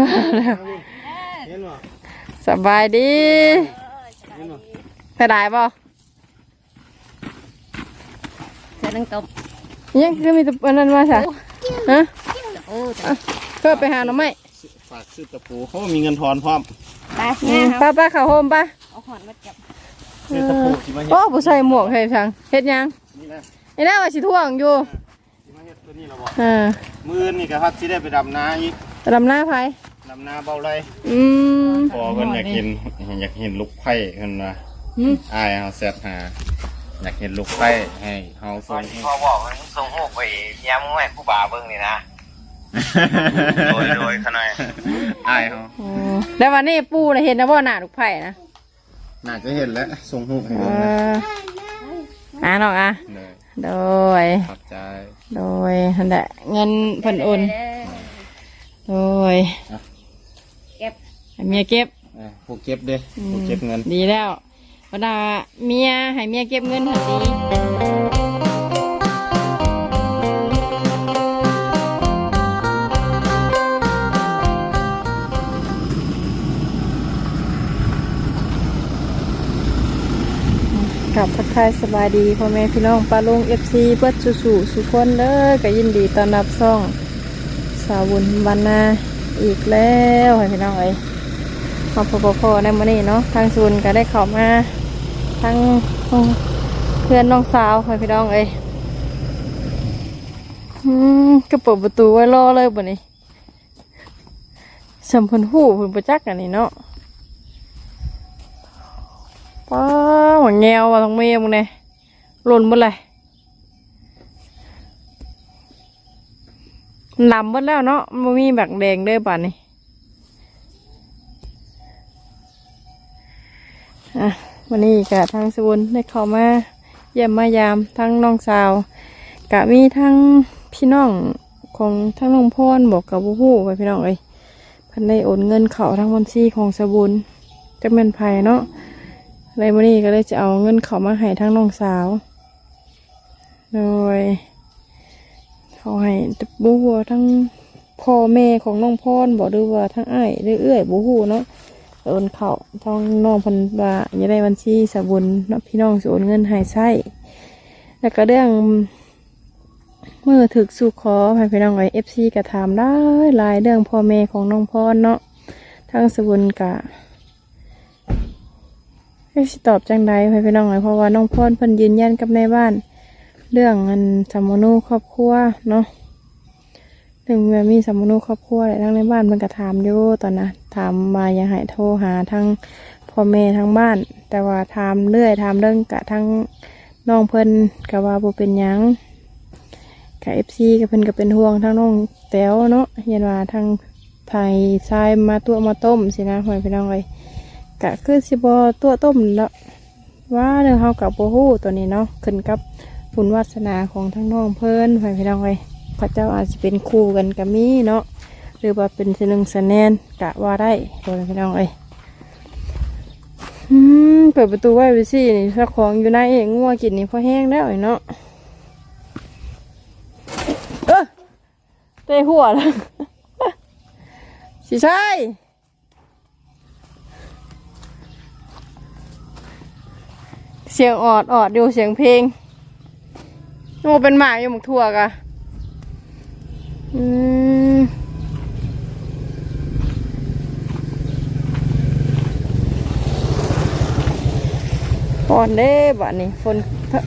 ເຫັນບໍ່? ສະບາຍດີ. ເຫັນບໍ່? ເສຍດາຍບໍ່? ເສືອໜຶ່ງຕົບ. ຍັງຄືມີແຕ່ອັນນັ້ນມາຊະ? ໂອ້ ຮະ? ໂອ້ ເອີ ກໍໄປຫາໜໍ່ໄມ້. ຝາກຊື້ຕະປູ. ໂອ້ ມີເງິນທອນພ້ອມ. ໄປ ອືມ ງາມ. ໄປໆ ເຂົ້າໂຮມໄປ. ເອົາຫອນມາຈັບ. ຊື້ຕະປູຊິມາເຮັດ. ໂອ້ ບໍ່ໃສ່ໝວກໃຫ້ສັງ. ເຮັດຫຍັງ? ນີ້ນະ. ນີ້ນະວ່າຊິທວງຢູ່. ຊິມາເຮັດຕົວນີ້ລະບໍ່? ເອີ ມື້ອື່ນນີ້ກໍຮັດຊິໄດ້ໄປດຳນາອີກ. ໄປດຳນາໃຜ? ດຳນາເບົາໄລ. ອືມ ພໍ່ເພິ່ນຢາກເຫັນ ຢາກເຫັນລູກໄພ້ເພິ່ນວ່າ. ຫືມ? ອ້າຍເຮົາແຊັດຫາ ຢາກເຫັນລູກໄພ້ ໃຫ້ເຮົາສົ່ງ ພໍບອກໃຫ້ມຶງສົ່ງຮູບໄປເມຍມຶງໃຫ້ຄູບາເບິ່ງນີ້ນະ. ໂດຍ ໂດຍ ຂະໜ້ອຍ ອ້າຍເຮົາ. ໂອ້ ແລ້ວວັນນີ້ປູ່ລະເຫັນນະບໍ່ ໜ້າລູກໄພ້ນະ? ໜ້າຈະເຫັນແຫຼະ ສົ່ງຮູບໃຫ້ເບິ່ງນະ. ເອີ ອ່າ ນ້ອງອ່າ. ໂດຍ ໂດຍ ຂອບໃຈ. ໂດຍ ຫັ້ນແຫຼະ ເງິນເພິ່ນໂອນ. ໂດຍ ເກັບ ໃຫ້ເມຍເກັບ. ເອີ ຜູ້ເກັບເດ້ ອືມ ຜູ້ເກັບເງິນ. ດີແລ້ວ ບັນດາເມຍໃຫ້ເມຍເກັບເງິນຫັ້ນດີ. ກັບທັກທາຍສະບາຍດີພໍ່ແມ່ພີ່ນ້ອງປ້າລຸງ ເອັຟຊີ ເບິດສູ່ໆ ສູ່ຄົນເດີ. ກໍຍິນດີຕ້ອນຮັບຊ່ອງ ສາວບຸນບ້ານນາອີກແລ້ວໃຫ້ພີ່ນ້ອງເອີຍ. ມາພົບມາພໍ້ໃນມື້ນີ້ເນາະ ທາງສາວບຸນກໍໄດ້ເຂົ້າມາທາງເຮືອນນ້ອງສາວໃຫ້ພີ່ນ້ອງເອີຍ. ອືມ ກໍເປີດປະຕູໄວ້ລໍເລີຍບັດນີ້. ສ່ຳເພິ່ນຮູ້ເພິ່ນບໍ່ຈັກອັນນີ້ເນາະ. ປ້າ ໝາກແງວວ່າ ທາງເມຍມຶງແດ່ ຫຼົ່ນເບິດເລີຍ. ມັນດຳເບິດແລ້ວເນາະ ມັນບໍ່ມີໝາກແດງເດີບາດນີ້. ອ່ະ ມື້ນີ້ກະທາງສາວບຸນໄດ້ເຂົ້າມາຢ້ຽມມາຢາມທັງນ້ອງສາວ ກະມີທັງພີ່ນ້ອງຂອງທາງນ້ອງພອນບໍ ກະບໍ່ຮູ້ໄປພີ່ນ້ອງເອີຍ. ເພິ່ນໄດ້ໂອນເງິນເຂົ້າທາງບັນຊີຂອງສາວບຸນ ຈັກແມ່ນໃຜເນາະ. ແລ້ວມື້ນີ້ກໍເລີຍຈະເອົາເງິນເຂົ້າມາໃຫ້ທາງນ້ອງສາວ. ໂດຍ ເຂົາໃຫ້ ບໍ່ຮູ້ວ່າທາງພໍ່ແມ່ຂອງນ້ອງພອນບໍ ຫຼືວ່າທາງອ້າຍ ຫຼືເອື້ອຍ ບໍ່ຮູ້ເນາະ. ໂອນເຂົ້າ ທາງນ້ອງເພິ່ນວ່າຢາກໄດ້ບັນຊີສາວບຸນເນາະ ພີ່ນ້ອງຊິໂອນເງິນໃຫ້ໃຊ້. ແລ້ວກໍເລື່ອງມື້ຖືກສູ່ຂໍ ໃຫ້ພີ່ນ້ອງເອີຍ ເອັຟຊີກໍຖາມຫຼາຍໆ ເລື່ອງພໍ່ແມ່ຂອງນ້ອງພອນເນາະ. ທາງສາວບຸນກໍ ຈັກຊິຕອບຈັ່ງໃດໃຫ້ພີ່ນ້ອງເອີຍ ເພາະວ່ານ້ອງພອນເພິ່ນຢືນຢັນກັບນາຍບ້ານເລື່ອງອັນສຳມະໂນຄອບຄົວເນາະ. ເລື່ອງແບບມີສຳມະໂນຄອບຄົວແຫຼະ ທາງນາຍບ້ານເພິ່ນກໍຖາມຢູ່ຕອນນະ ຖາມວ່າຢາກໃຫ້ໂທຫາທາງພໍ່ແມ່ທາງບ້ານ ແຕ່ວ່າຖາມເລື້ອຍຖາມເລື່ອງກະທາງນ້ອງເພິ່ນກໍວ່າບໍ່ເປັນຫຍັງ. ກະເອັຟຊີກໍເພິ່ນກໍເປັນຫ່ວງທາງນ້ອງແຕວເນາະ ຢ້ານວ່າທາງ ໃຜຊາຍມາຕົວະມາຕົ້ມຊີ້ນະ ພໍ່ແມ່ພີ່ນ້ອງເອີຍ ກະຄືຊິບໍ່ຕົວະຕົ້ມດອກ ວ່າແລ້ວເຮົາກະບໍ່ຮູ້ໂຕນີ້ເນາະ ຂຶ້ນກັບບຸນວາດສະໜາຂອງທາງນ້ອງເພິ່ນ ພໍ່ແມ່ພີ່ນ້ອງເອີຍ. ເຂົາເຈົ້າອາດຊິເປັນຄູ່ກັນກະມີເນາະ ຫຼືວ່າເປັນສະໜຶ່ງສະແນນກະວ່າໄດ້ ພໍ່ແມ່ພີ່ນ້ອງເອີຍ. ອືມ ເປີດປະຕູໄວ້ໄປຊີ້ນີ້ ເຈົ້າຂອງຢູ່ໃນ ງົວກິນນີ້ພໍແຮງແລ້ວນີ້ເນາະ. ເອີ ເຕະຫົວລະ ຊິຊາຍ ສຽງອອດໆຢູ່ ສຽງເພງ. ໂອ້ ເປັນໝາກຢູ່ໝາກຖົ່ວກະ ອືມ ຮ້ອນເດ້ບາດນີ້ ຝົນ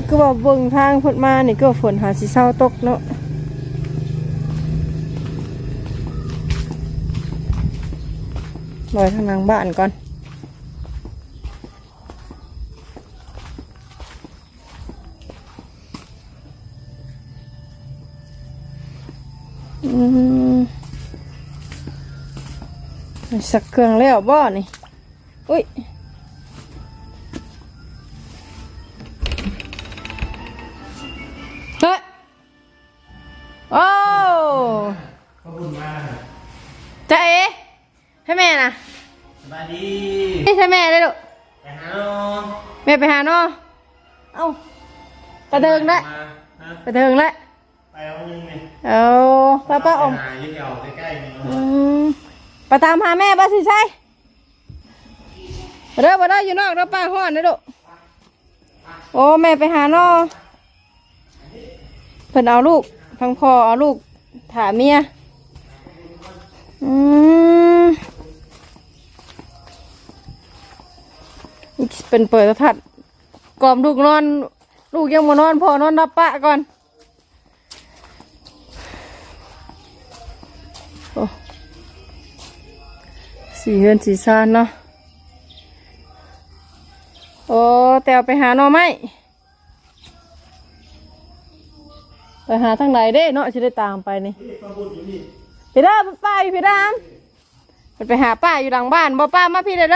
ຄືວ່າເບິ່ງທາງເພິ່ນມານີ້ ຄືວ່າຝົນຫາຊິເຊົາຕົກເນາະ. ລອຍທາງຫຼັງບ້ານກ່ອນ. ອືມ ຊັກເຄື່ອງແລ້ວບໍ່ນີ້? ອຸ້ຍ ເຮີ້ຍ ໂອ້ ຂອບຄຸນມາກ ຈ໊ະເອ ໃຫ້ແມ່ນະ ສະບາຍດີ ນີ້ໃຫ້ແມ່ໄດ້ລູກ ໄປຫານ້ອງ ແມ່ໄປຫານ້ອງ. ເອົ້າ ກະເດີງແຫຼະ ມາ ຮະ ກະເດີງແຫຼະ ໄປເອົາໜຶ່ງນີ້ ເອົາ ປ້າ ປ້າອອກ ຫາຢູ່ແຖວໃກ້ໆນີ້ເນາະ ອືມ. ໄປຕາມຫາແມ່ບໍ່ ສີໄຊ? ເດີ ບໍ່ໄດ້ຢູ່ນອກເດີ ປ່າຮ້ອນເດີລູກ. ໂອ້ ແມ່ໄປຫາໜໍ່ ເພິ່ນເອົາລູກ ທັງພໍ່ເອົາລູກຖ້າເມຍ. ອືມ ເປັນເປີດໂທລະທັດ ກ່ອມລູກນອນ ລູກຍັງບໍ່ນອນ ພໍ່ນອນຫຼັບປະກ່ອນ. ໂອ້ ສີເຮືອນສີຊານເນາະ. ໂອ້ ແຕ່ວໄປຫາໜໍ່ໄມ້ ໄປຫາທາງໃດເດ້ເນາະ ຊິໄດ້ຕາມໄປນີ້. ພີ່ດາມ ໄປ ພີ່ດາມ. ເພິ່ນໄປຫາປ້າຢູ່ຫຼັງບ້ານບໍ່? ປ້າມາພີ້ເດີ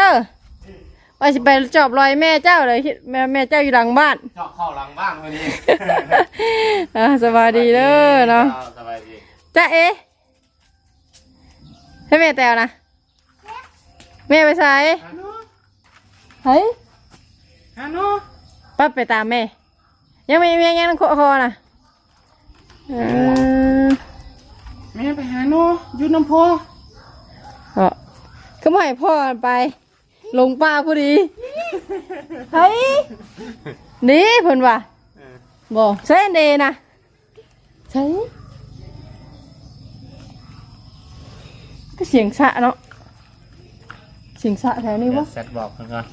ວ່າຊິໄປຈອບລອຍແມ່ເຈົ້າເລີຍ ແມ່ ແມ່ເຈົ້າຢູ່ຫຼັງບ້ານ ເຈາະເຂົ້າຫຼັງບ້ານມື້ນີ້. ອ່າ ສະບາຍດີເດີເນາະ ສະບາຍດີ. ຈ໊ະເອ ໃຫ້ແມ່ແຕວນະ ແມ່ໄປໃສ? ຫາໜໍ່ ໃສ? ຫາໜໍ່ ປັບໄປຕາມແມ່. ຍັງມີວຽກຫຍັງນຳຄອນະ? ເອີ ແມ່ໄປຫາໜໍ່ຢູ່ນຳພໍ່. ເອີ ຄືບໍ່ໃຫ້ພໍ່ໄປ ຫຼົງປ່າພໍດີ. ໃສ? ນີ້ເພິ່ນວ່າ ເອີ ບໍ່ໃສເດນະ. ໃສ? ຄືສຽງສະເນາະ ສຽງສະແຖວນີ້ບໍ່? ແຊັດບອກເພິ່ນກ່ອນ.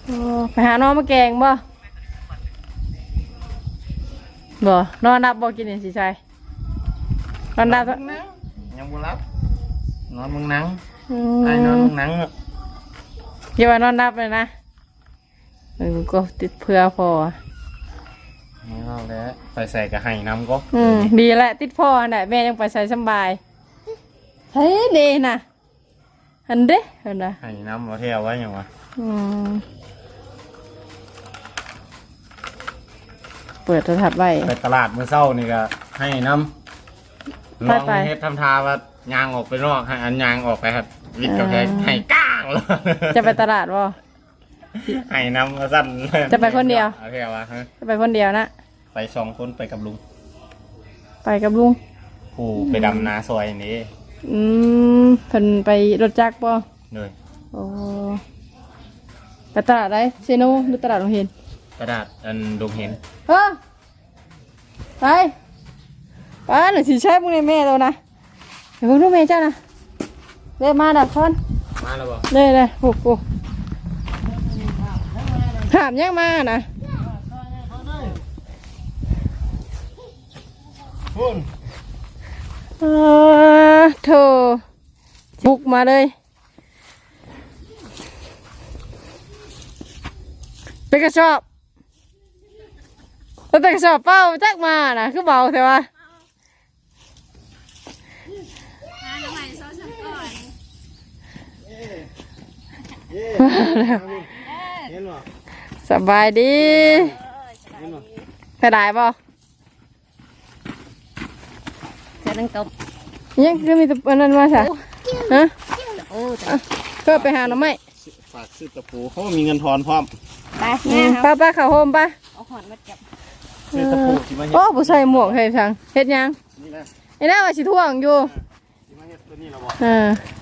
ໂອ້ ໄປຫາໜໍ່ມາແກງບໍ່? ບໍ່ ນອນຫຼັບບໍ່ກິນນີ້ ສີໄຊ? ນອນຫຼັບ ຍັງບໍ່ຫຼັບ ນອນເບິ່ງໜັງ. ອືມ ອ້າຍນອນເບິ່ງໜັງເນາະ ຢ່າວ່ານອນຫຼັບເລີຍນະ. ເອີ ກໍຕິດເພື່ອພໍ່ ແມ່ເວົ້າແລ້ວ ໄປໃສກໍໄຫ້ນຳກໍ. ອືມ ດີແຫຼະ ຕິດພໍ່ຫັ້ນແຫຼະ ແມ່ຈັ່ງໄປໃສສຳບາຍ. ໃສເດນະ ຫັ້ນເດ ເພິ່ນວ່າໄຫ້ນຳ ບໍ່ແທ້ວ່າຫຍັງວະ. ອືມ ເປີດໂທລະທັດໄວ້ ໄປຕະຫຼາດມື້ເຊົ້ານີ້ກໍໄຫ້ນຳ. ໄປ ລອງ ໄປ ເຮັດທຳທ່າວ່າຍ່າງອອກໄປນອກ ໃຫ້ອັນຍ່າງອອກໄປ ຫາ ວິດກຳແພງ ເອີ ໄຫ້ກ້າງ. ຈະໄປຕະຫຼາດບໍ່? ໄຫ້ນຳວ່າຊັ້ນ. ຈະໄປຄົນດຽວ? ເອົາແທ້ວ່າ ຈະໄປຄົນດຽວນະ? ໄປສອງຄົນ ໄປກັບລຸງ ໄປກັບລຸງ ຜູ້ໄປດຳນາຊ່ອຍນີ້. ອືມ ເພິ່ນໄປລົດຈັກບໍ່? ໂດຍ. ໂອ້ ໄປຕະຫຼາດໃດ? ເຊໂນ ຫຼືຕະຫຼາດດົງເຫັນ? ຕະຫຼາດອັນດົງເຫັນ. ເອີ ໄປ ໄປ ໜັງສືແຊບ ເບິ່ງໃນແມ່ໂຕນະ ໄປເບິ່ງດູແມ່ເຈົ້ານະ ເດ້ມາດາຄອນ ມາແລ້ວບໍ່? ເດ້ ເດ້ ໂອ້ໂຫ ຫາບຫຍັງມານະ? ພຸ້ນ ເອີ ໂທ້ ບຸກມາເລີຍ ເປັນກະສອບ. ເອົາແຕ່ກະສອບເປົ່າຈັກມານະ ຄືເບົາແທ້ວະ? ຫາໜໍ່ໄມ້ຊອກສຳກ່ອນ ເຫັນບໍ່? ສະບາຍດີ ເຫັນບໍ່? ໄດ້ຫຼາຍບໍ່? ເທື່ອໜຶ່ງຕົບ ຍັງຄືມີແຕ່ອັນນັ້ນມາຊະ ໂອ້ ຮະ? ໂອ້ ຕາຍ ອ່ະ ກໍໄປຫາໜໍ່ໄມ້ ຝາກຊື້ຕະປູ ເຂົາມີເງິນທອນພ້ອມ ໄປ ອືມ ແມ່ເຮົາ ໄປໆ ເຂົ້າໂຮມໄປ ເອົາຂອນມາຈັບ ຊື້ຕະປູຊິມາເຮັດ ໂອ້ ບໍ່ໃສ່ໝວກໃສ່ສັງ ເຮັດຫຍັງ? ນີ້ນະ ນີ້ນະວ່າຊິທວງຢູ່ ຊິມາເຮັດຕົວນີ້ລະບໍ່? ເອີ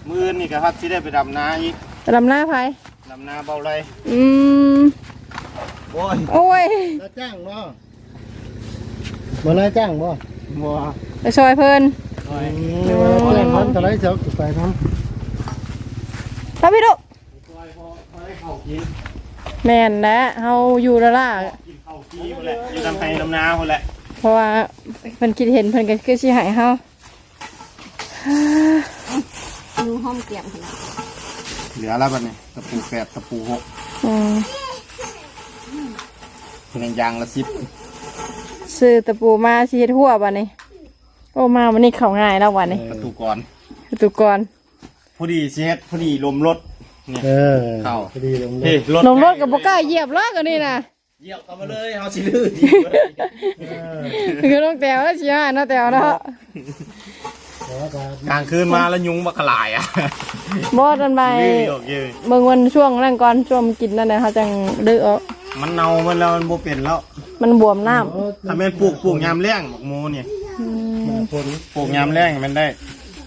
ມື້ອື່ນນີ້ກໍຮັດຊິໄດ້ໄປດຳນາອີກ ໄປດຳນາໃຜ? ດຳນາເບົາໄລ ອືມ ໂອ້ຍ ໂອ້ຍ ລາວຈ້າງບໍ່? ບໍ່ນາຍຈ້າງບໍ່? ບໍ່ ໄປຊ່ອຍເພິ່ນ ອືມ ແຈ້ງເພິ່ນກໍໄດ້ ເຈົ້າໄປນຳ ໄປພີ່ລູກ ແມ່ນແຫຼະ ເຮົາຢູ່ລະລະ ກິນເຂົ້າຟຣີພຸ້ນແຫຼະ ຢູ່ນຳໄຮ່ນຳນາພຸ້ນແຫຼະ ເພາະວ່າເພິ່ນຄິດເຫັນ ເພິ່ນກໍຄືຊິໃຫ້ເຮົາ ຢູ່ຫ້ອງກຽມພຸ້ນແຫຼະ ເຫຼືອລະບັດນີ້ ຕະປູແປດ ຕະປູຫົກ ອືມ ເພິ່ນຍັງຢ່າງລະສິບ ຊື້ຕະປູມາຊິເຮັດຮົ້ວບັດນີ້ ໂອ້ ມາມື້ນີ້ເຂົ້າງ່າຍແລ້ວບັດນີ້ ເອີ ປະຕູກອນ ປະຕູກອນ ພໍດີຊິເຮັດ ພໍດີລົມລົດ ນີ້ ເອີ ເຂົ້າ ພໍດີລົມລົດ ເອີ ລົມລົດກໍບໍ່ກ້າຢຽບແລ້ວ ກໍນີ້ນະ ຢຽບເຂົ້າມາເລີຍ ເຮົາຊິລື ເອີ ຄືນ້ອງແຕວຊິຫາເນາະ ແຕວເນາະ ກາງຄືນມາແລ້ວຍຸງບັກຫຼາຍອະ ບໍ່ ຕອນບ່າຍ ເບິ່ງວັນຊ່ວງນັ້ນກ່ອນ ຊ່ວງມັນກິນນັ້ນນະ ເຮົາຈັ່ງດຶກອອກ ມັນເນົ່າໝົດແລ້ວ ມັນບໍ່ເປັນແລ້ວ ມັນບວມນ້ຳ ຖ້າແມ່ນປູກ ປູກຍາມແລ້ງ ບັກໂມນີ້ ອືມ ປູກຍາມແລ້ງແມ່ນໄດ້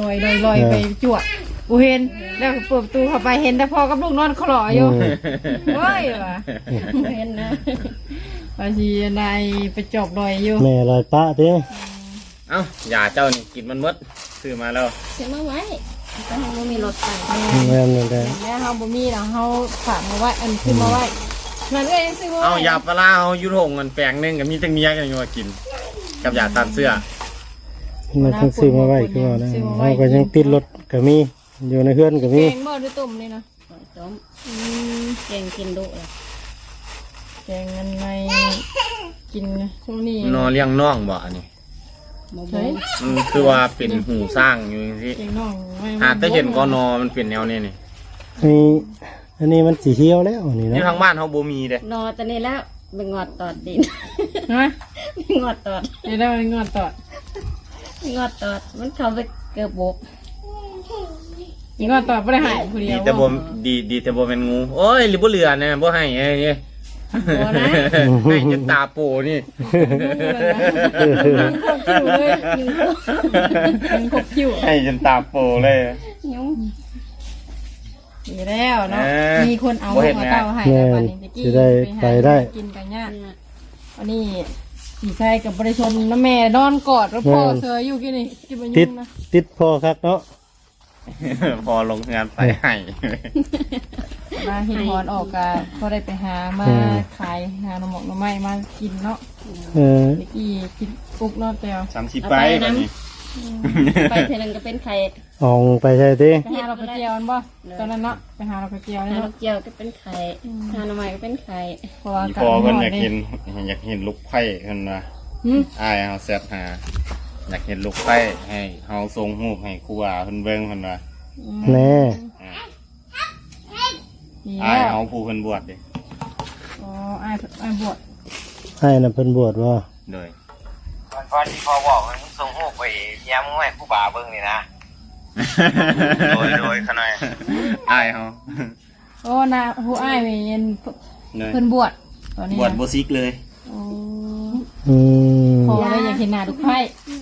ລອຍໆໆ ເອີ ໄປຈວດ ບໍ່ເຫັນ. ແລ້ວກໍເປີດປະຕູເຂົ້າໄປ ເຫັນແຕ່ພໍ່ກັບລູກນອນຄລໍຢູ່. ອືມ ໂອ້ຍວ່າ ເຫັນນະ ວ່າຊິໄດ້ໄປຈອບລອຍຢູ່. ແມ່ລອຍປະຕິ. ເອົ້າ ຢາເຈົ້ານີ້ກິນມັນໝົດ ຊື້ມາແລ້ວ ຊື້ມາໄວ້ ແຕ່ເຮົາບໍ່ມີລົດໄປ. ແມ່ນແລ້ວ ເຮົາບໍ່ມີແລ້ວ ເຮົາຝາກມາໄວ້ ອັນ ຊື້ມາໄວ້. ອືມ ນັ້ນເອື້ອຍຍັງຊື້ມາໄວ້. ເອົ້າ ຢາປາລາເຮົາຢູ່ຖົງ ອັນ ແປງໜຶ່ງກໍມີແຕ່ເມຍກັນຍັງວ່າກິນ ກັບຢາຕ້ານເຊື້ອ. ມັນຕ້ອງຊື້ມາໄວ້ຄືວ່ານະ ຊື້ມາໄວ້ ເຮົາກໍຍັງຕິດລົດກໍມີ ຢູ່ໃນເຮືອນກໍມີ. ແກງບໍ່ ຫຼືຕົ້ມນີ້ນະ? ຕົ້ມ. ອືມ ແກງກິນດຸລະ ແກງອັນໃນກິນຊ່ວງນີ້. ໜໍ່ລ້ຽງນ້ອງບໍ່ອັນນີ້? ບໍ່ ບໍ່ ມັນຄືວ່າເປັນຫູຊ້າງຢູ່ຈັ່ງຊີ້. ຫາແຕ່ເຫັນກໍໜໍ່ມັນເປັນແນວນີ້ນີ້. ອັນນີ້ ອັນນີ້ມັນຊິຫ່ຽວແລ້ວນີ້ເນາະ. ຢູ່ທາງບ້ານເຮົາບໍ່ມີເດ້ ໜໍ່ຕົວນີ້ແລ້ວ ໄປງອດຕອດດິນ. ຮະ? ໄປງອດຕອດ ໄປໄດ້ໄປງອດຕອດ ໄປງອດຕອດ ມັນເຂົ້າໄປເກືອບບົກ. ງອດຕອບບໍ່ໄດ້ໃຫ້ຜູ້ດຽວ. ດີແຕ່ບໍ່ ດີ ດີແຕ່ບໍ່ແມ່ນງູ. ໂອ້ຍ ຫຼືບໍ່ເຫຼືອນະ ບໍ່ໃຫ້ ເອີ ບໍ່ນະ ໃຫ້ຈົນຕາໂປນີ້ ງູນະ ງູຄົບຄິ້ວເລີຍ ງູຄົບຄິ້ວ ໃຫ້ຈົນຕາໂປເລີຍ ຍຸງ. ດີແລ້ວເນາະ ເອີ ມີຄົນເອົາລູກເອົາເຕົ້າໃຫ້. ແມ່ນ ແລ້ວບັດນີ້ ຊິໄດ້ໄປໄດ້ ກິນກໍຍາກ. ອັນນີ້ພີ່ໄຊກໍບໍ່ໄດ້ຊົມນຳແມ່ ນອນກອດກັບພໍ່ ແມ່ນ ເຊີຍຢູ່ກີ້ນີ້ ກິນບໍ່ ຕິດຍຸງນະ ຕິດພໍ່ຄັກເນາະ. ພໍລົງເຮືອນໄປໄຫ້ ມາເຮັດຮອນອອກກະພໍໄດ້ໄປຫາມາ ອືມ ຂາຍ ຫາໜໍ່ໝອກໜໍ່ໄມ້ມາກິນເນາະ. ເອີ ເມື່ອກີ້ກິນອຸກເນາະແຕ່ວ ສາມສິບ ເອົາໄປ ໄປນຳ ບັດນີ້ ອືມ ໄປເທື່ອໜຶ່ງກໍເປັນໄຂ້ ອອງໄປໃສຕິ ໄປຫາດອກກະຈຽວຫັ້ນບໍ່? ຕອນນັ້ນເນາະ ໄປຫາດອກກະຈຽວ ຫາດອກກະຈຽວກໍເປັນໄຂ້ ອືມ ຫາໜໍ່ໄມ້ກໍເປັນໄຂ້ ເພາະວ່າ ອີ່ພໍ່ເພິ່ນຢາກເຫັນ ຢາກເຫັນລູກໄພ້ເພິ່ນວ່າ. ຫື? ອ້າຍເຮົາແຊັດຫາ ຢາກເຫັນລູກໄພ້ ໃຫ້ເຮົາສົ່ງຮູບໃຫ້ຄູບາເພິ່ນເບິ່ງເພິ່ນວ່າ. ອືມ ແນ່ ອ່າ ນີ້ແຫຼະ ອ້າຍເຮົາຜູ້ເພິ່ນບວດເດ້. ອໍ ອ້າຍ ອ້າຍບວດ ອ້າຍນະເພິ່ນບວດບໍ່? ໂດຍ ກ່ອນທີ່ພໍ່ບອກໃຫ້ມຶງສົ່ງຮູບໄປເມຍມຶງໃຫ້ຄູບາເບິ່ງນີ້ນະ. ໂດຍ ໂດຍ ຂະນ້ອຍ ອ້າຍເຮົາ. ໂອ້ ນະ ຜູ້ອ້າຍນີ້ ໂດຍ ເພິ່ນບວດຕອນນີ້ ບວດບໍ່ສິກເລີຍ. ໂອ້ ອືມ ພໍ່ເລີຍຢາກເຫັນໜ້າລູກໃພ້.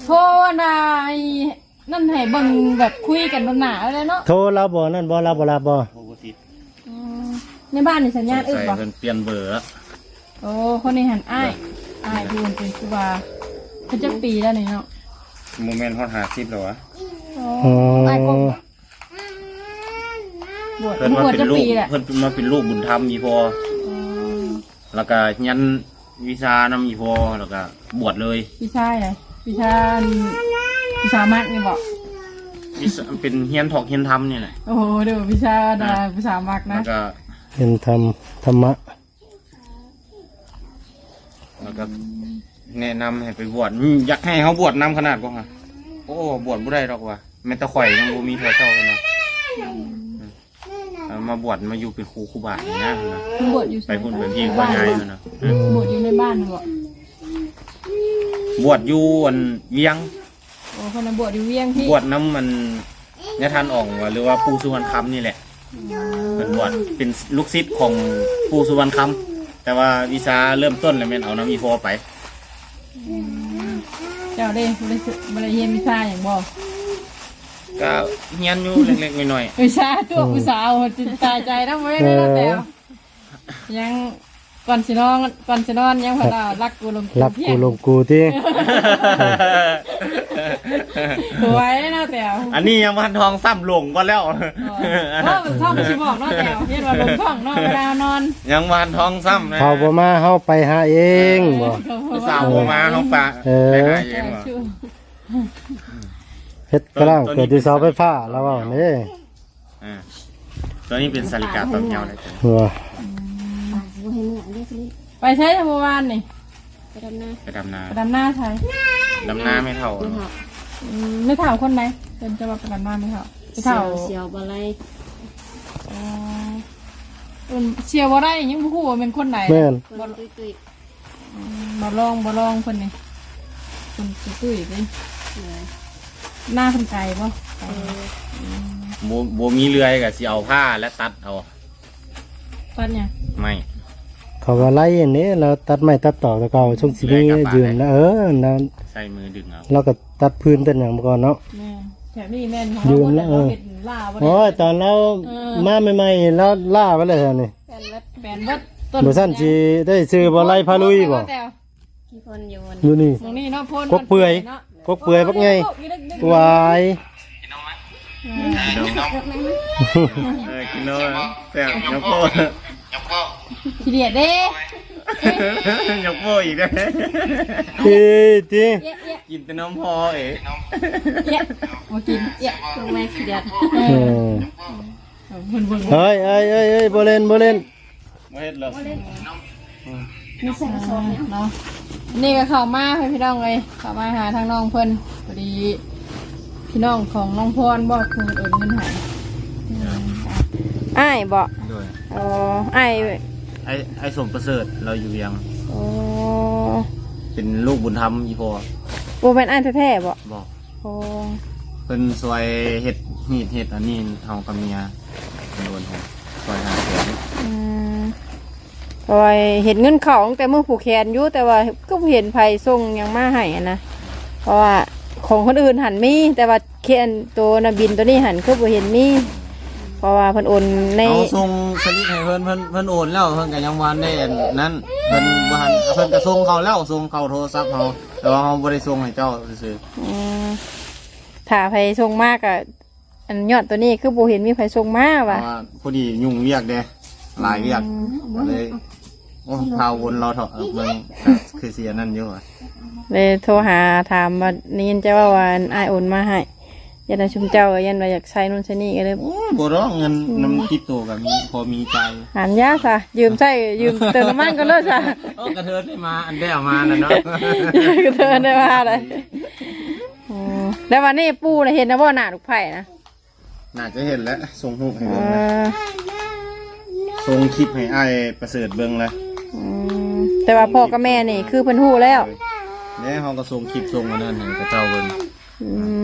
ໂທອັນນາ ອັນນັ້ນໃຫ້ເບິ່ງແບບຄຸຍກັນໂດນໜ້າແລ້ວເນາະ. ໂທລາວບໍ່ ນັ້ນບໍ່ ລາວບໍ່ຮັບບໍ່? ບໍ່ ບໍ່ຕິດ. ອືມ ໃນບ້ານນີ້ສັນຍານອຶດບໍ່? ເພິ່ນປ່ຽນເບີລະ. ໂອ້ ຄົນນີ້ຫັ້ນອ້າຍ ໂດຍ ອ້າຍຜູ້ເປັນຄູບາ. ເພິ່ນຈັກປີແລ້ວນີ້ເນາະ? ບໍ່ແມ່ນຮອດຫ້າສິບແລ້ວຫວາ? ໂອ້ ອໍ ອ້າຍກົບບໍ່? ບວດ ເພິ່ນມາເປັນລູກ ເພິ່ນມາເປັນລູກບຸນທຳອີ່ພໍ່. ອໍ ແລ້ວກະຮຽນວິຊານຳອີ່ພໍ່ ແລ້ວກະບວດເລີຍ. ວິຊາຫຍັງ? ວິຊາ ວິຊາມັກນີ້ບໍ? ວິຊາ ເປັນຮຽນຖອກຮຽນທຳນີ້ແຫຼະ. ໂອ້ໂຫ ເດີ ວິຊາ ອ່າ ວິຊາມັກນະ ແລ້ວກະຮຽນທຳ ທຳມະ. ແລ້ວກໍແນະນຳໃຫ້ໄປບວດ ອືມ ຢາກໃຫ້ເຮົາບວດນຳຂະໜາດບໍ່ຫະ? ໂອ້ ບວດບໍ່ໄດ້ດອກວ່າ ແມ່ນແຕ່ຂ້ອຍຍັງບໍ່ມີເທື່ອເຈົ້າເນາະ. ເອົາມາບວດ ມາຢູ່ເປັນຄູຄູບານີ້ນະ ບວດຢູ່ໃສ? ໄປພຸ້ນໄປພີ້ ບ້ານ ໄປງ່າຍເນາະ. ບວດຢູ່ໃນບ້ານບໍ່? ບວດຢູ່ອັນວຽງ. ໂອ້ ເພິ່ນນະບວດຢູ່ວຽງພີ້ ບວດນຳອັນຍາທ່ານອອງ ຫຼືວ່າປູ່ສຸວັນຄຳນີ້ແຫຼະ. ອືມ ເພິ່ນບວດເປັນລູກສິດຂອງປູ່ສຸວັນຄຳ ແຕ່ວ່າວິຊາເລີ່ມຕົ້ນລະແມ່ນເອົານຳອີ່ພໍ່ໄປ. ເຈົ້າເດ້ ບໍ່ໄດ້ ບໍ່ໄດ້ຮຽນວິຊາຫຍັງບໍ່? ກໍຮຽນຢູ່ເລັກໆນ້ອຍໆ ວິຊາຕົວະຜູ້ສາວ ຈົນຕາຍໃຈນຳ ບໍ່ແມ່ນເນາະແຕ່ວະ. ຍັງ ກ່ອນຊິນອນ ກ່ອນຊິນອນຍັງພາລາ ລັກກູລົງກູ ລັກກູລົງກູຕິ ໄວເນາະແຕ່ວ. ອັນນີ້ຍັງບໍ່ທັນທ້ອງຊ້ຳ ຫຼົງກ່ອນແລ້ວ. ອໍ ເອີ ທ້ອງຊິບອກເນາະແຕ່ວ ເຮັດວ່າຫຼົງທ້ອງເນາະ ເວລານອນ ຍັງບໍ່ທັນທ້ອງຊ້ຳນະ. ເຂົາບໍ່ມາ ເຮົາໄປຫາເອງບໍ? ເອີ ຜູ້ສາວບໍ່ມາ ເຮົາປະ ເອີ ໄປຫາເອງບໍ? ເຮັດກະລ່າງເກີດຢູ່ເສົາໄຟຟ້າ ລາວເວົ້າເດ້. ອ່າ ຕົວນີ້ເປັນສາລິກາຕອນເຍົາເດ້. ເອີ ອືມ ປາກຊິບໍ່ໃຫ້ເມືອເດ້ ໄປໃສເມື່ອວານນີ້? ໄປດຳນາ ໄປດຳນາ ໄປດຳນາໃສ? ດຳນາແມ່ເຖົ້າ ແມ່ເຖົ້າ ອືມ ແມ່ເຖົ້າຄົນໃດ? ເພິ່ນຈະວ່າໄປດຳນາແມ່ເຖົ້າ ແມ່ເຖົ້າ ສຽວ ສຽວບໍ່ໄດ້. ອໍ ເອີ້ນສຽວບໍ່ໄດ້ ຍັງບໍ່ຮູ້ວ່າແມ່ນຄົນໃດ. ແມ່ນ ຄົນຕຸ້ຍໆ. ອືມ ບໍ່ລອງ ບໍ່ລອງເພິ່ນນີ້ ເພິ່ນຕຸ້ຍໆເດ້. ເອີ ໜ້າເພິ່ນໄກບໍ່? ໄກ. ເອີ ອືມ ບໍ່ ບໍ່ມີເລື່ອຍກໍຊິເອົາພ້າແລະຕັດເອົາ. ຕັດຫຍັງ? ໄມ້. ເຂົາວ່າໄລ່ອັນນີ້ ລາວຕັດໄມ້ຕັດຕອກແຕ່ເກົ່າ ຊ່ວງຊິມີຢືມລະ. ເອີ ລາວໃຊ້ມືດຶງເອົາ ລາວກໍຕັດພື້ນຕັດຫຍັງມາກ່ອນເນາະ. ແມ່ນ ແຖວນີ້ແມ່ນຂອງ ຢືມລະ. ເອີ ເປັນລ່າບໍ່ໄດ້. ໂອ້ຍ ຕອນລາວ ເອີ ມາໃໝ່ໆ ລາວລ່າໄວ້ແລ້ວແຖວນີ້. ແປນເບິດ ແປນເບິດ. ບໍ່ຊັ້ນຊິໄດ້ຊື່ບໍ່ໄລ່ພາລຸຍບໍ່? ມີຄົນຢູ່ ຢູ່ນີ້ ໝ່ອງນີ້ເນາະ ໂພນ ກົກເປືອຍ ເນາະ ກົກເປືອຍບັກໃຫຍ່. ໂອ້ຍ ວາຍ ເອີ ກິນນົມ ເອີ ກິນນົມແຊບ. ຍົກໂປ້ ຍົກໂປ້ ຂີ້ດຽດເດ້ ຍົກໂປ້ອີກເດ້. ເອີ ຕິ ກິນແຕ່ນົມພໍ່ເອ ເອີ ບໍ່ກິນ ເອີ ລົງມາຂີ້ດຽດ. ເອີ ເອີ ເອີ ບໍ່ຫຼິ້ນ ບໍ່ຫຼິ້ນ ບໍ່ເຮັດແລ້ວ ມີໃສ່ກະສອບເນາະ. ນີ້ກໍເຂົ້າມາໃຫ້ພີ່ນ້ອງເອີຍ ເຂົ້າມາຫາທາງນ້ອງເພິ່ນ ພໍດີພີ່ນ້ອງຂອງນ້ອງພອນບໍ່ ຄືເອີນເງິນໃຫ້ ອ້າຍບໍ່? ໂດຍ ອໍ ອ້າຍ ອ້າຍ ອ້າຍສົມປະເສີດ ລາວຢູ່ວຽງ. ອໍ ເປັນລູກບຸນທຳອີ່ພໍ່. ບໍ່ແມ່ນອ້າຍແທ້ໆບໍ່? ບໍ່. ອໍ ເພິ່ນຊ່ວຍເຮັດຮີດເຮັດອັນນີ້ ເຮົາກັບເມຍ ໂດນເຮົາຊ່ວຍຫາແສນ. ອືມ ເພາະວ່າເຫັນເງິນເຂົ້າຕັ້ງແຕ່ມື້ຜູກແຂນຢູ່ ແຕ່ວ່າກໍບໍ່ເຫັນໃຜສົ່ງຫຍັງມາໃຫ້ຫັ້ນນະ ເພາະວ່າຂອງຄົນອື່ນຫັ້ນມີ ແຕ່ວ່າແຂນໂຕນະ ບິນໂຕນີ້ຫັ້ນຄືບໍ່ເຫັນມີ ເພາະວ່າເພິ່ນໂອນໃນ ເຮົາສົ່ງສະລິບໃຫ້ເພິ່ນ ເພິ່ນ ເພິ່ນໂອນແລ້ວ ເພິ່ນກໍຍັງບໍ່ທັນໄດ້ອັນນັ້ນ ເພິ່ນບໍ່ທັນ ເພິ່ນກໍສົ່ງເຂົ້າແລ້ວ ສົ່ງເຂົ້າໂທລະສັບເຮົາ ແຕ່ວ່າເຮົາບໍ່ໄດ້ສົ່ງໃຫ້ເຈົ້າຊື່ໆ. ອືມ ຖ້າໃຜສົ່ງມາກໍ ອັນຍອດໂຕນີ້ຄືບໍ່ເຫັນມີໃຜສົ່ງມາວ່າ ເພາະວ່າພໍດີຫຍຸ້ງວຽກເດ້ ຫຼາຍວຽກ ອືມ ກໍເລີຍ ໂອ້ ພາວວົນລາວເຖາະ ເອີ ມັນຄືຊິອັນນັ້ນຢູ່ວ່າ ເລີຍໂທຫາຖາມວ່າ ໄດ້ຍິນເຈົ້າເວົ້າວ່າ ອັນ ອ້າຍໂອນມາໃຫ້ ຢ້ານວ່າຊຸມເຈົ້າ ຢ້ານວ່າຢາກໃຊ້ໂນ່ນໃຊ້ນີ້ກໍເລີຍ. ໂອ້ຍ ບໍ່ດອກ ເງິນ ອືມ ນຳຕິດໂຕກໍມີ ພໍມີຈ່າຍ. ຫັ້ນຢາຊະ ຢືມໃຊ້ ຢືມເຕີມນ້ຳມັນກ່ອນເລີຍຊະ. ໂອ້ ກະເທີນໄດ້ມາ ອັນໄດ້ເອົາມານັ້ນເນາະ ກະເທີນໄດ້ມາໄດ໋. ອໍ ແລ້ວວັນນີ້ປູ່ນະເຫັນນະບໍ່ ໜ້າລູກໃພ້ນະ? ໜ້າຈະເຫັນແລ້ວ ສົ່ງຮູບໃຫ້ເບິ່ງແລ້ວ ເອີ ສົ່ງຄລິບໃຫ້ອ້າຍປະເສີດເບິ່ງແລ້ວ. ອືມ ແຕ່ວ່າພໍ່ກັບແມ່ນີ້ຄືເພິ່ນຮູ້ແລ້ວ ແລ້ວເຮົາກໍສົ່ງຄລິບ ສົ່ງອັນນັ້ນໃຫ້ເຂົາເຈົ້າເບິ່ງ. ອື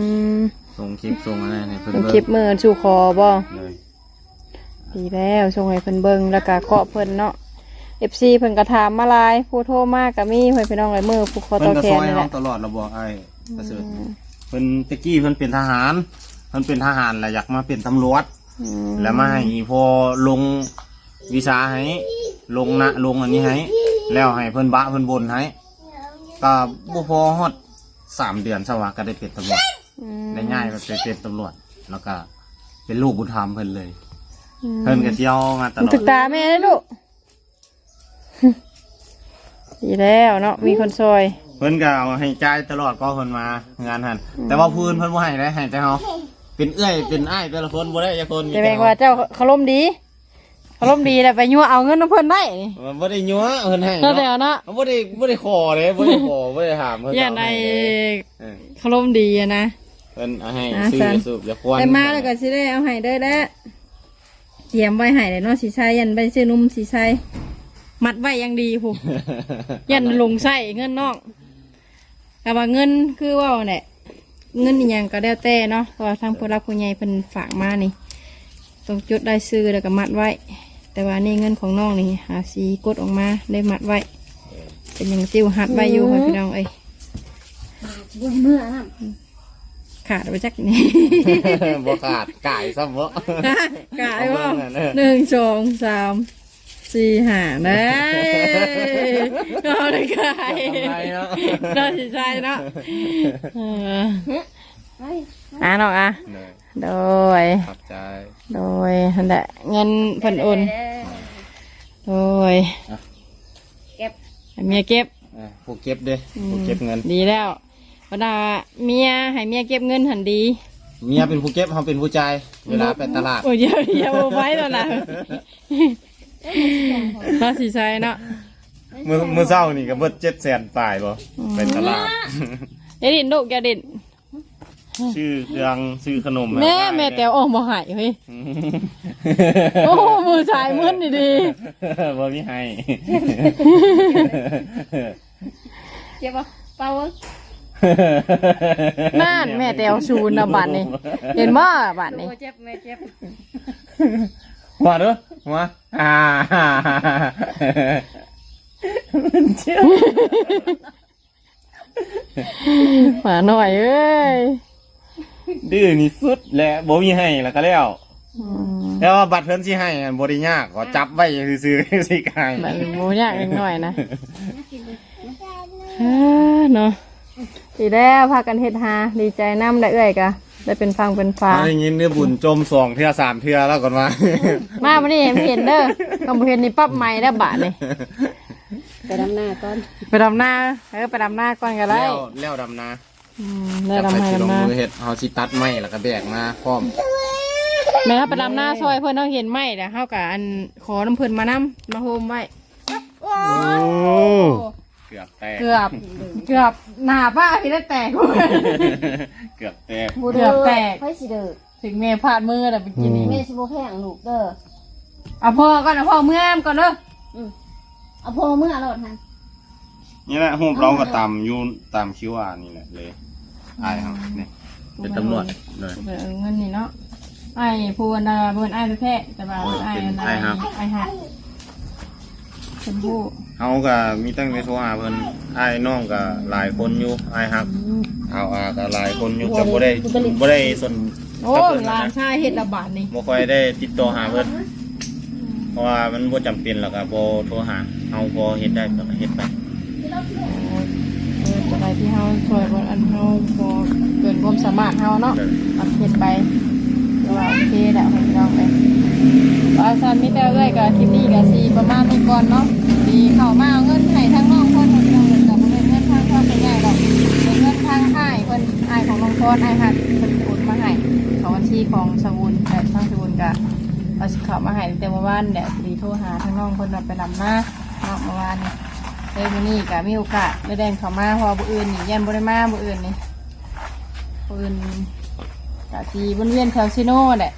ມ ສົ່ງຄລິບ ສົ່ງອັນນັ້ນໃຫ້ເພິ່ນເບິ່ງ ສົ່ງຄລິບມື້ສູ່ຂໍບໍ່? ໂດຍ. ດີແລ້ວ ສົ່ງໃຫ້ເພິ່ນເບິ່ງ ແລ້ວກະເຄາະເພິ່ນເນາະ ເອັຟຊີ ເພິ່ນກະຖາມມາຫຼາຍ ຜູ້ໂທມາກະມີ ເພື່ອນພີ່ນ້ອງເອີຍ ມື້ຜູ້ຂໍຕໍ່ແຂນນີ້ແຫຼະ ເພິ່ນກໍຊ່ອຍເຮົາຕະຫຼອດລະບໍ່ ອ້າຍປະເສີດ. ອືມ ເພິ່ນແຕ່ກີ້ເພິ່ນເປັນທະຫານ ເພິ່ນເປັນທະຫານແລ້ວຢາກມາເປັນຕຳຫຼວດ ອືມ ແລ້ວມາໃຫ້ອີ່ພໍ່ລົງວິຊາໃຫ້ ລົງນະ ລົງອັນນີ້ໃຫ້ ແລ້ວໃຫ້ເພິ່ນບະເພິ່ນບົນໃຫ້ ກະບໍ່ພໍຮອດສາມເດືອນຊະວ່າ ກະໄດ້ເປັນຕຳຫຼວດ. ອືມ ໄດ້ຍ້າຍມາເປັນ ເປັນຕຳຫຼວດ ແລ້ວກະເປັນລູກບຸນທຳເພິ່ນເລີຍ. ອືມ ເພິ່ນກະຊິເອົາມາຕະຫຼອດ ຖືກຕາແມ່ເດ້ລູກ. ດີແລ້ວເນາະ ມີຄົນຊ່ອຍ ເພິ່ນກະເອົາໃຫ້ຈ່າຍຕະຫຼອດ ກໍເພິ່ນມາເຮືອນຫັ້ນ. ອືມ ແຕ່ວ່າຜູ້ອື່ນເພິ່ນບໍ່ໃຫ້ເດ້ ໃຫ້ແຕ່ເຮົາ ເປັນເອື້ອຍເປັນອ້າຍແຕ່ລະຄົນບໍ່ໄດ້ຈັກຄົນ. ແຕ່ແມ່ນວ່າເຈົ້າຄາລົມດີ ຄາລົມດີແລ້ວໄປຍົວະເອົາເງິນນຳເພິ່ນໄດ້ນີ້. ບໍ່ໄດ້ຍົວະ ເພິ່ນໃຫ້ເນາະ ເນາະ ບໍ່ໄດ້ ບໍ່ໄດ້ຂໍເດ້ ບໍ່ໄດ້ຂໍ ບໍ່ໄດ້ຖາມ ເພິ່ນກໍເອົາໃຫ້ເດ້. ເອີ ຄາລົມດີຫັ້ນນະ ເພິ່ນເອົາໃຫ້ ອ່າ ຊື້ສູບຢາຄວັນ ໄດ້ມາແລ້ວກໍຊິໄດ້ເອົາໃຫ້ເດີແຫຼະ. ຕຽມໄວ້ໃຫ້ແຫຼະເນາະ ສີໄຊ ອັນໄປຊື້ນົມສີໄຊ ມັດໄວ້ຢ່າງດີພຸ້ນ ຢ້ານຫຼົງໃຊ້ເງິນນ້ອງ. ແຕ່ວ່າເງິນຄືເວົ້າແຫຼະ ເງິນອີ່ຫຍັງກໍແລ້ວແຕ່ເນາະ ເພາະວ່າທາງຜູ້ຫຼັກຜູ້ໃຫຍ່ເພິ່ນຝາກມານີ້ ຕ້ອງຈົດລາຍຊື່ແລ້ວກໍມັດໄວ້. ແຕ່ວ່ານີ້ເງິນຂອງນ້ອງນີ້ ຫາຊິກົດອອກມາ ໄດ້ມັດໄວ້ ເປັນຫຍັງຕິວຮັດໄວ້ຢູ່ ໂອ້ ພໍ່ແມ່ພີ່ນ້ອງເອີຍ. ບໍ່ໃຫ້ເມືອນຳ. ຂາດໄປຈັກນີ້ ບໍ່ຂາດ ກາຍຊ້ຳບໍ່? ກາຍບໍ່? ເອົາເບິ່ງນັ້ນເອີ ໜຶ່ງ ສອງ ສາມ ສີ່ ຫ້າ ເດ້. ເອົາໄດ້ກາຍ ກຳໄລເນາະ ເນາະ ຊິໃສ່ເນາະ. ເອີ ເອີຍ ອ່າ ນ້ອງອ່າ ໂດຍ ໂດຍ ຂອບໃຈ ໂດຍ. ຫັ້ນແຫຼະ ເງິນເພິ່ນໂອນ ໂດຍ ອ່ະ ເກັບ ໃຫ້ເມຍເກັບ ເອີ ຜູ້ເກັບເດ້ ອືມ ຜູ້ເກັບເງິນ ດີແລ້ວ. ບັນດາເມຍ ໃຫ້ເມຍເກັບເງິນຫັ້ນດີ ເມຍເປັນຜູ້ເກັບ ເຮົາເປັນຜູ້ຈ່າຍ ເວລາໄປຕະຫຼາດ. ໂອ້ຍ ຢ່າ ຢ່າເວົ້າໄປແລ້ວນະ ເຮົາຊິໃສ່ເນາະ. ມື້ ມື້ເຊົ້ານີ້ກໍເບິດເຈັດແສນປາຍບໍ່ ອືມ ໄປຕະຫຼາດ. ຢ່າດິ້ນລູກ ຢ່າດິ້ນ ຊື້ເຄື່ອງ ຊື້ຂະໜົມ ແມ່ ແມ່ແຕວອອກບໍ່ໃຫ້ເຮີ້ຍ. ອືມ ໂອ້ ມືສາຍມຶນດີໆ ບໍ່ມີໃຫ້. ເຈັບບໍ່? ເປົ່າເບິ່ງ. ນັ້ນ ແມ່ແຕວສູນນະບາດນີ້ ເຫັນບໍ່ບາດນີ້? ໂອ້ ເຈັບ ແມ່ເຈັບ. ຫົວເດີ້ ຫົວ ອ່າ ມັນເຈັບ. ໝານ້ອຍເອີຍ ດື້ນີ້ສຸດແຫຼະ ບໍ່ມີໃຫ້ລະກະແລ້ວ. ອືມ ແຕ່ວ່າບັດເພິ່ນຊິໃຫ້ຫັ້ນບໍ່ໄດ້ຍາກ ຂໍຈັບໄວ້ຊື່ໆ ຊິກາຍ ມັນບໍ່ຍາກເລັກນ້ອຍນະ. ເອີ ເນາະ ດີແລ້ວ ພາກັນເຮັດຫາ ດີໃຈນຳ ໄດ້ເອື້ອຍກະໄດ້ເປັນຝັ່ງເປັນຝາ. ໄດ້ຍິນໄດ້ບຸນຈົ່ມສອງເທື່ອສາມເທື່ອແລ້ວກ່ອນວ່າ ມາມື້ນີ້ໃຫ້ມັນເຫັນເດີ້ ຄັນບໍ່ເຫັນນີ້ປັບໃໝແລ້ວບາດນີ້. ໄປດຳນາກ່ອນ ໄປດຳນາ. ເອີ ໄປດຳນາກ່ອນກໍໄດ້ ແລ້ວ ແລ້ວດຳນາ. ອືມ ແລ້ວດຳໄຮ່ດຳນາ ຈັກໃຜຊິລົງມືເຮັດ ເຮົາຊິຕັດໄມ້ແລ້ວກໍແບກມາພ້ອມ. ແມ່ນເຮົາໄປດຳນາຊ່ອຍເພິ່ນ ເຮົາເຫັນໄມ້ແລ້ວ ເຮົາກໍອັນ ຂໍນຳເພິ່ນມານຳ ມາໂຮມໄວ້. ໂອ້ ເກືອບແຕກ ເກືອບ ເກືອບໜ້າປ້າຊິໄດ້ແຕກ ເກືອບແຕກ ເກືອບແຕກ ໃຜຊິເດີ ເຖິງແມ່ພາດມືແລ້ວເມື່ອກີ້ນີ້. ອືມ ແມ່ຊິບໍ່ແພງລູກເດີ. ເອົາພໍ່ກ່ອນ ເອົາພໍ່ເມືອກ່ອນເດີ. ອືມ ເອົາພໍ່ເມືອໂລດຫັ້ນ. ນີ້ແຫຼະ ຮູບລາວກໍຕາມຢູ່ຕາມຄິວອານີ້ແຫຼະເລີຍ ອ້າຍເຮົານີ້ ເປັນຕຳຫຼວດ. ໂດຍ ໄປເອົາເງິນນີ້ເນາະ ອ້າຍຜູ້ອັນນ່າ ບໍ່ແມ່ນອ້າຍແທ້ໆ ແຕ່ວ່າເປັນອ້າຍອັນນ່າ ອ້າຍຮັກ ອ້າຍຮັກ. ເພິ່ນຮູ້ ເຮົາກໍມີຕັ້ງແຕ່ໂທຫາເພິ່ນ ອ້າຍນ້ອງກໍຫຼາຍຄົນຢູ່ ອ້າຍຮັກ ອືມ ອາວອາກໍຫຼາຍຄົນຢູ່ ແຕ່ບໍ່ໄດ້ ບໍ່ໄດ້ສົນ ໂອ້ ກັບເພິ່ນນະ ຫຼານຊາຍເຮັດລະບາດນີ້ ບໍ່ຄ່ອຍໄດ້ຕິດຕໍ່ຫາເພິ່ນ ອືມ ເພາະວ່າມັນບໍ່ຈຳເປັນ ແລ້ວກໍບໍ່ໂທຫາ ເຮົາພໍເຮັດໄດ້ກໍເຮັດໄປ. ໂອ້ຍ ເອີ ຈັ່ງໃດທີ່ເຮົາຊ່ວຍບໍ່ ອັນເຮົາພໍເກີນຄວາມສາມາດເຮົາເນາະ ເອີ ເຮັດໄປ ແຕ່ວ່າໂອເຄແຫຼະ ພີ່ນ້ອງເອີຍ. ວ່າຊັ້ນ ມີແຕ່ເອື້ອຍກໍ ຄລິບນີ້ກໍຊິປະມານນີ້ກ່ອນເນາະ ທີ່ເຂົ້າມາເອົາເງິນໃຫ້ທາງນ້ອງເພິ່ນ ພີ່ນ້ອງເອີຍ ກໍບໍ່ແມ່ນເງິນທາງຄອບໃຫຍ່ດອກ ເປັນເງິນທາງອ້າຍເພິ່ນ ອ້າຍຂອງນ້ອງພອນ ອ້າຍຮັກ ເພິ່ນໂອນມາໃຫ້ ເຂົ້າບັນຊີຂອງສະຫວຸນ ແລະ ທາງສະຫວຸນກໍ ເອົາ ເຂົ້າມາໃຫ້ຕັ້ງແຕ່ເມື່ອວານແຫຼະ ພໍດີໂທຫາທາງນ້ອງເພິ່ນວ່າໄປດຳນາເນາະ ເມື່ອວານນີ້. ເອີ ມື້ນີ້ກໍມີໂອກາດໄດ້ແລ່ນເຂົ້າມາ ເພາະວ່າມື້ອື່ນນີ້ຢ້ານບໍ່ໄດ້ມາ ມື້ອື່ນນີ້ ມື້ອື່ນກະຊິວົນວຽນແຖວເຊໂນແຫຼະ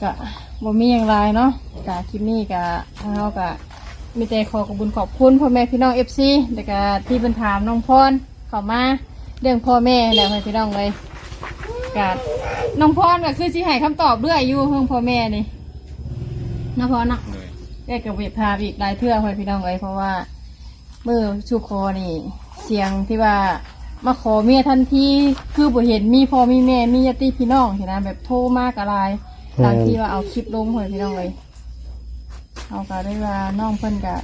ກະບໍ່ມີຫຍັງຫຼາຍເນາະ. ກະຄລິບນີ້ກະ ທາງເຮົາກະມີແຕ່ຂໍຂອບບຸນຂອບຄຸນພໍ່ແມ່ພີ່ນ້ອງເອັຟຊີ ແລ້ວກະທີ່ເພິ່ນຖາມນ້ອງພອນ ເຂົ້າມາເລື່ອງພໍ່ແມ່ແຫຼະ ໃຫ້ພີ່ນ້ອງເອີຍ. ກະນ້ອງພອນກໍຄືຊິໃຫ້ຄຳຕອບເລື້ອຍຢູ່ເລື່ອງພໍ່ແມ່ນີ້ເນາະ ພອນເນາະ. ໂດຍ ເອື້ອຍກໍຢາກຖາມອີກຫຼາຍເທື່ອ ໃຫ້ພີ່ນ້ອງເອີຍ ເພາະວ່າມື້ສູ່ຂໍນີ້ ສຽງທີ່ວ່າມາຂໍເມຍທັນທີ ຄືບໍ່ເຫັນມີພໍ່ມີແມ່ ມີຍາດຕິພີ່ນ້ອງຊີ້ນະ ແບບໂທມາກໍຫຼາຍ. ແມ່ນ ຫຼັງທີ່ວ່າເອົາຄລິບລົງ ໃຫ້ພີ່ນ້ອງເອີຍ. ເຮົາກໍໄດ້ວ່ານ້ອງເພິ່ນກໍ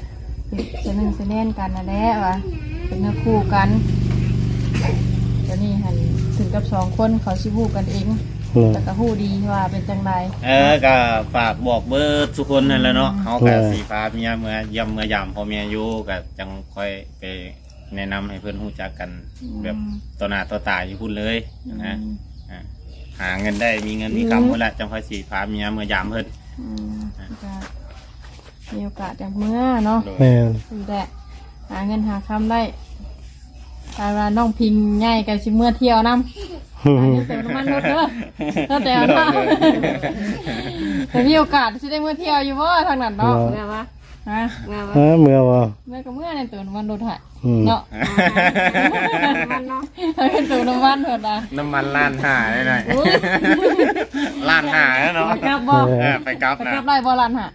ເປັນສະໜຶ່ງສະແໜ້ນກັນນັ້ນແຫຼະ ວ່າເປັນເນື້ອຄູ່ກັນ. ຕອນນີ້ຫັ້ນຂຶ້ນກັບສອງຄົນ ເຂົາຊິຮູ້ກັນເອງ ແມ່ນ ແລ້ວກໍຮູ້ດີວ່າເປັນຈັ່ງໃດ. ເອີ ກໍຝາກບອກເບິດທຸກຄົນນັ້ນແຫຼະເນາະ. ອືມ ເຮົາກໍ ແມ່ນ ຊິພາເມຍເມືອຢ້ຽມເມືອຢາມພໍ່ແມ່ຢູ່ ກໍຈັ່ງຄ່ອຍໄປ ແນະນຳໃຫ້ເພິ່ນຮູ້ຈັກກັນ ອືມ ແບບຕໍ່ໜ້າຕໍ່ຕາຢູ່ພຸ້ນເລີຍນະ. ອືມ ອ່າ ຫາເງິນໄດ້ ມີເງິນມີຄຳ ອືມ ພຸ້ນລະ ຈັ່ງຄ່ອຍຊິພາເມຍເມືອຢາມເພິ່ນ. ອືມ ອ່າ ກໍມີໂອກາດຈັ່ງເມືອເນາະ. ໂດຍ ແມ່ນ ນີ້ແຫຼະ ຫາເງິນຫາຄຳໄດ້. ຖ້າວ່ານ້ອງພິງໃຫຍ່ກໍຊິເມືອທ່ຽວນຳ ຫາເງິນເຕີມນ້ຳມັນລົດເດີ ແຕ່ວ່າ ໂດຍ ແຕ່ມີໂອກາດຊິໄດ້ເມືອທ່ຽວຢູ່ບໍ່ທາງນັ້ນເນາະ? ເອີ ແມ່ນບໍ່? ຮະ ເມືອບໍ່? ເອີ ເມືອບໍ່? ເມືອກໍເມືອໃນໂຕນ້ຳມັນລົດຫັ້ນ ອືມ ເນາະ. ນ້ຳມັນເນາະ ໃຫ້ເປັນໂຕນ້ຳມັນເພິ່ນນະ ນ້ຳມັນລ້ານຫ້າໄດ້ໜ້ອຍ. ໂອ້ຍ ລ້ານຫ້າແລ້ວເນາະ ໄປກັບບໍ່? ເອີ ໄປກັບນະ ໄປກັບໄດ້ບໍ່ລ້ານຫ້າ?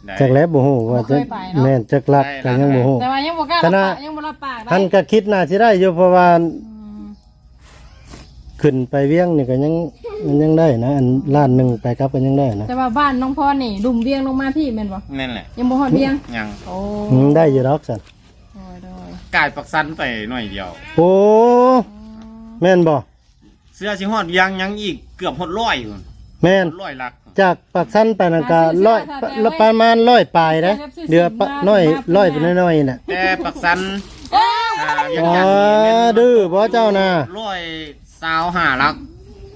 ໄດ້ ຈັກແລ້ວ ບໍ່ຮູ້ວ່າ ບໍ່ເຄີຍໄປເນາະ ແມ່ນ ຈັກຫຼັກ ໄດ້ ກໍຍັງບໍ່ຮູ້ ແຕ່ວ່າຍັງບໍ່ກ້າ ຂະໜາດ ຍັງບໍ່ຮັບປາກໄດ້ ຫັ້ນກໍຄິດໜ້າຊິໄດ້ຢູ່ ເພາະວ່າ ອືມ ຂຶ້ນໄປວຽງນີ້ກໍຍັງ ມັນຍັງໄດ້ນະ ອັນລ້ານໜຶ່ງໄປກັບກໍຍັງໄດ້ນະ. ແຕ່ວ່າບ້ານນ້ອງພອນນີ້ລຸ່ມວຽງລົງມາພີ້ແມ່ນບໍ່? ແມ່ນແຫຼະ ຍັງບໍ່ຮອດວຽງ? ຍັງ. ໂອ້ ອືມ ໄດ້ຢູ່ດອກຊັ້ນ. ໂດຍໆ ກາຍປາກຊັນໄປໜ້ອຍດຽວ. ໂອ້ ອືມ ແມ່ນບໍ່? ເສືອຊິຮອດວຽງຍັງອີກເກືອບຮອດຮ້ອຍພຸ້ນ. ແມ່ນ ຮ້ອຍຫຼັກ. ຈາກປາກຊັນໄປນັ້ນກະຮ້ອຍ ປະມານຮ້ອຍປາຍເດ້ ເຫຼືອປະ ນ້ອຍ ຮ້ອຍໄປໜ້ອຍໆນີ້ແຫຼະ. ແຕ່ປາກຊັນ ອ່າ ວຽງຈັນນີ້ແມ່ນ ດື້ບໍ່ເຈົ້ານະ? ຮ້ອຍຊາວຫ້າຫຼັກ.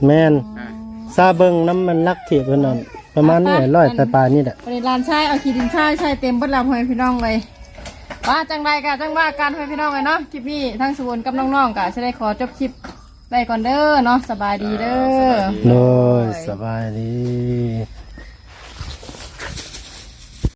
ແມ່ນ ອ່າ ຊາເບິ່ງນຳມັນຫຼັກທີ່ເພິ່ນນັ້ນ ປະມານນີ້ ຮ້ອຍປາຍໆນີ້ແຫຼະ. ບັດນີ້ຫຼານຊາຍເອົາຂີ້ດິນຊາຍໃສ່ເຕັມເບິດແລ້ວ ພໍ່ແມ່ພີ່ນ້ອງເອີຍ. ວ່າຈັ່ງໃດກໍຈັ່ງວ່າກັນ ພໍ່ແມ່ພີ່ນ້ອງເອີຍເນາະ. ຄລິບນີ້ທາງສະບຸນກັບນ້ອງໆກໍຊິໄດ້ຂໍຈົບຄລິບໄວ້ກ່ອນເດີເນາະ. ສະບາຍດີເດີ. ອ່າ ສະບາຍດີ. ໂດຍ ສະບາຍດີ.